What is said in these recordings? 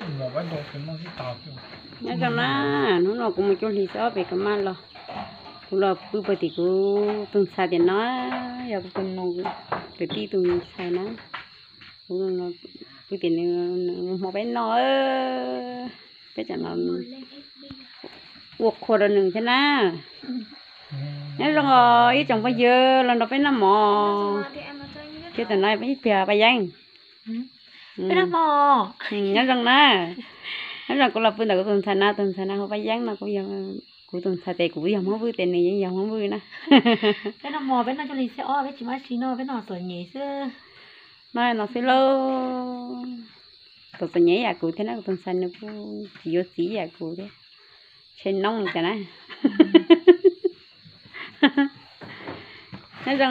Nyob zoo na, hnub no kuv mus cuag hlis xwb pem ka maj los, kuv los pw puag tim kuv tus ntxhais tiam no, yog kuv tus nus, kwv tij tus ntxhais na, kuv pw tiam nws hmo peb noj, peb tsam no ua qhua rau nws thiab na. Nyob zoo os ib tsoom phooj ywg los nrog peb noj mov, thiab tam no peb ib pliag Paj Yeeb. Nyob zoo na, nyob zoo kuv los pw ntawm kuv tus ntxhais na, tus ntxhais na hu Paj Yeeb no, kuv tus ntxhais tes kuv yog Hmoob Vwj tes nws yeej yog Hmoob Vwj na. Peb noj mov, peb noj cuag hlis xwb os, peb tsis muaj dab tsi noj, peb noj txom nyem xwb. Noj no xwb lauj. Txom txom nyem ib yam kuv thiab na, kuv tus ntxhais nws kuj tsis yuav txiv ib yam kuv thiab. Tshe noob li cas na. Nyob zoo,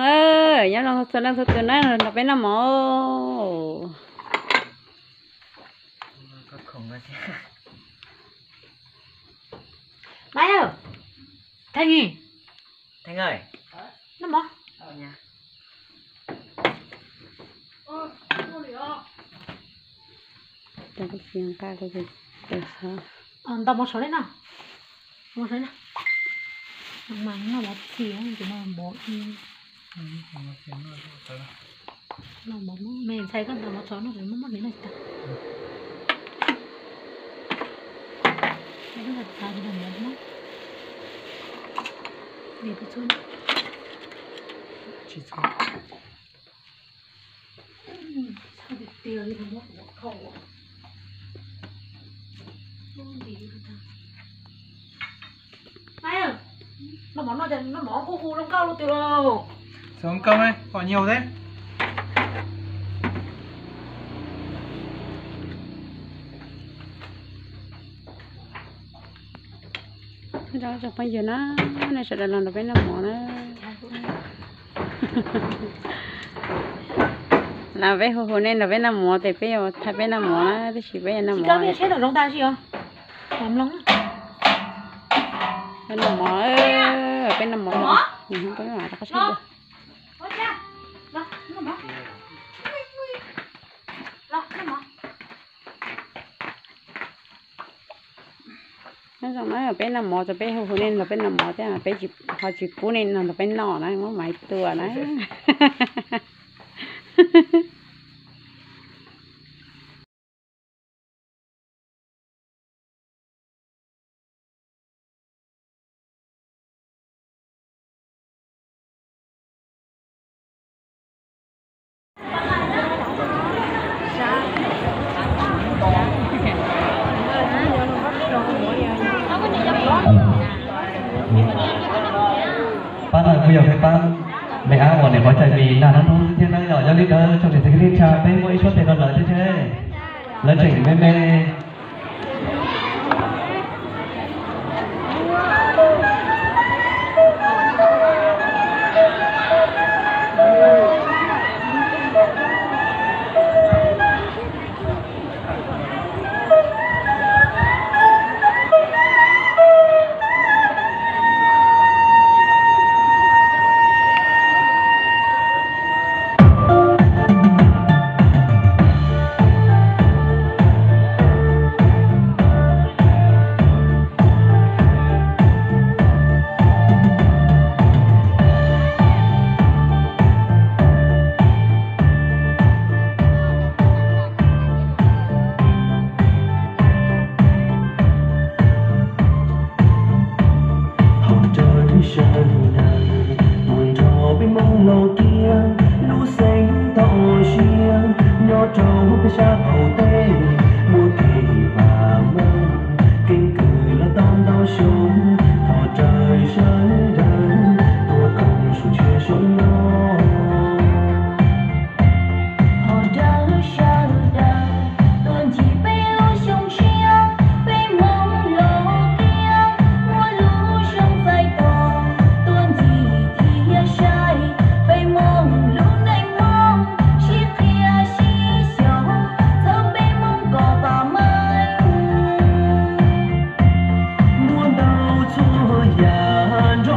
nyob zoo txhua leej txhua tus na, nrog peb noj mov. Maiv, Theej, noj mov. Ntaus mov tshov li no. Mov tshov li no. Mas noj mov txhij, tus no mov ib. Noj mov, me ntxhais koj ntaus mov tshov no, muab muab hliv no tsis tau. Tsis txhub. Noj mov no ces noj mov kuj hu zoo nkauj luj twg lauj. Zoo nkauj ne, pom nyuj thiab. Nyob zoo tsoom phooj ywg na, nej sawv daws los nrog peb noj mov na. Los peb hu hu nej nrog peb noj mov ces peb yuav thaij peb noj mov na, tab sis peb yuav noj mov. Peb noj mov, peb noj mov, peb noj mov rau qab sab dua. Nyob zoo na, peb noj mov ces peb hu hu nej nrog peb noj mov thiab, peb ho tsis pub nej nrog peb noj na, muab maiv tua na. Pab no kuj yog peb pab me ab uas niam qhuav cais mis nag hnub hnub thiab na, yog li ntawd tsoom niam txiv kwv tij neej tsa peb muaj ib suab tes rau lawv thiab seb lawv tseem me me. Hauv rawv sawv daws tuaj nrog peb Hmoob los kiag, lub xeev toj siab nyob rau peb sab qaum teb, muaj kev vam meej, keeb kwm los tau ntau xyoo. Thov rawv sawv daws tuaj koom xyoo tshiab xyoo no. Thov rawv sawv daws tuaj ncig peb lub xyoo tshiab, peb Hmoob los kiag, muaj lub xyoo txais tos, tuaj ncig thiab saib peb Hmoob lub neej Hmoob, sib qhia sib xyaum, txhawb peb Hmoob kom vam meej. Muaj ntau txhua yam nrog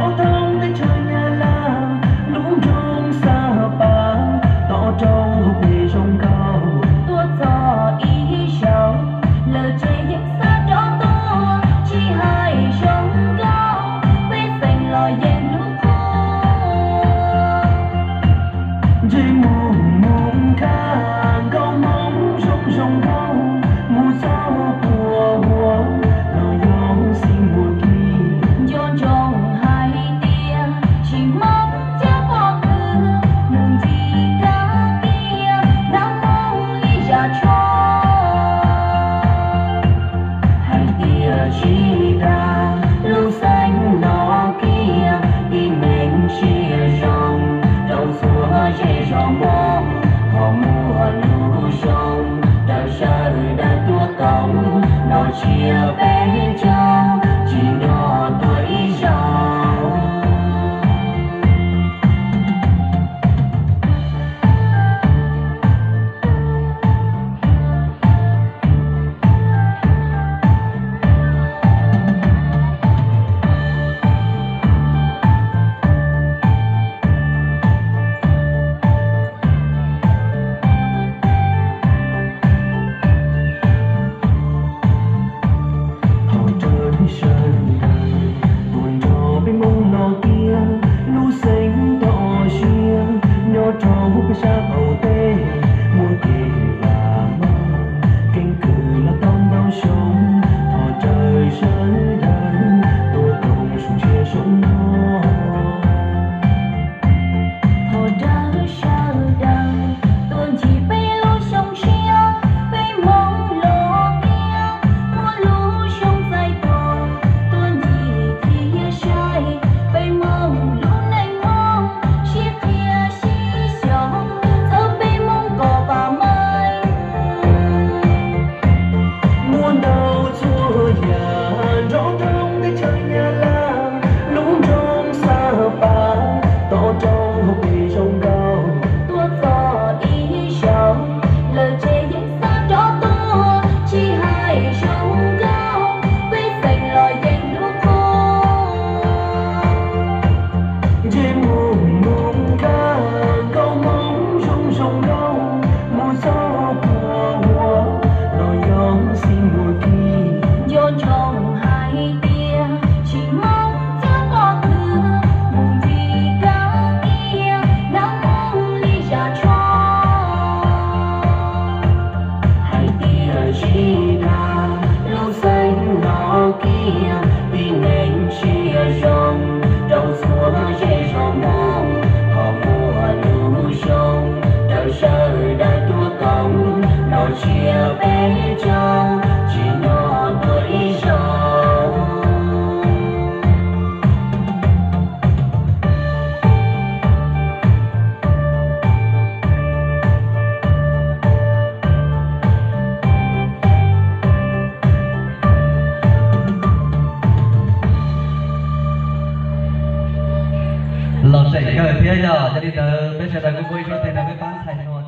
Zos Hmoob ho muaj lub xyoo, raws sawv daws tuaj koom, noj tsiab peb caug, tsim nyog tuaj ib zaug. Thov rawv sawv daws tuaj nrog peb Hmoob los kiag lub xeev toj siab nyob rau peb sab qaum teb, muaj kev vam meej, keeb kwm los tau ntau xyoo. Thov rawv sawv daws tuaj koom zoo siab zoo mog. Thov rawv sawv daws tuaj ncig peb lub xyoo tshiab, peb Hmoob los kiag muaj lub xyoo txais tos, tuaj ncig thiab saib peb Hmoob lub neej Hmoob sib qhia sib xyoos, txhawb peb Hmoob kom vam meej. Muaj ntau txhua yam nrov nroo teb chaws Nyab Laj, lub nroog Xab Pas, toj roob hauv pes zoo nkauj. Tuaj txog ib zaug, lawv tsev yeej xav rov tuaj, tsis hais zoo nkauj, pej xeem los yeej hlub qhua. Ntsej muag Hmoob nkaj, nkauj Hmoob zoo zoo nkauj, mus txog puag huab no yog xib muag Kis. Nco ntsoov hais tias tsis Hmoob cov poj khwv, mus ncig kaw kiag hnab Hmoob li zam tsho. Hais tias tsis dag lub xeev no kiag, tib neeg sia zoo rau txhua zej zos Hmoob. Ho muaj lub xyoo raws sawv daws tuaj koom, noj tsiab peb caug, tsim nyog tuaj ib zaug. Los seem kawg thiab yog, yog li ntawd peb sawv daws kuj muaj ib suab tes no peb pab ntxhais hluas.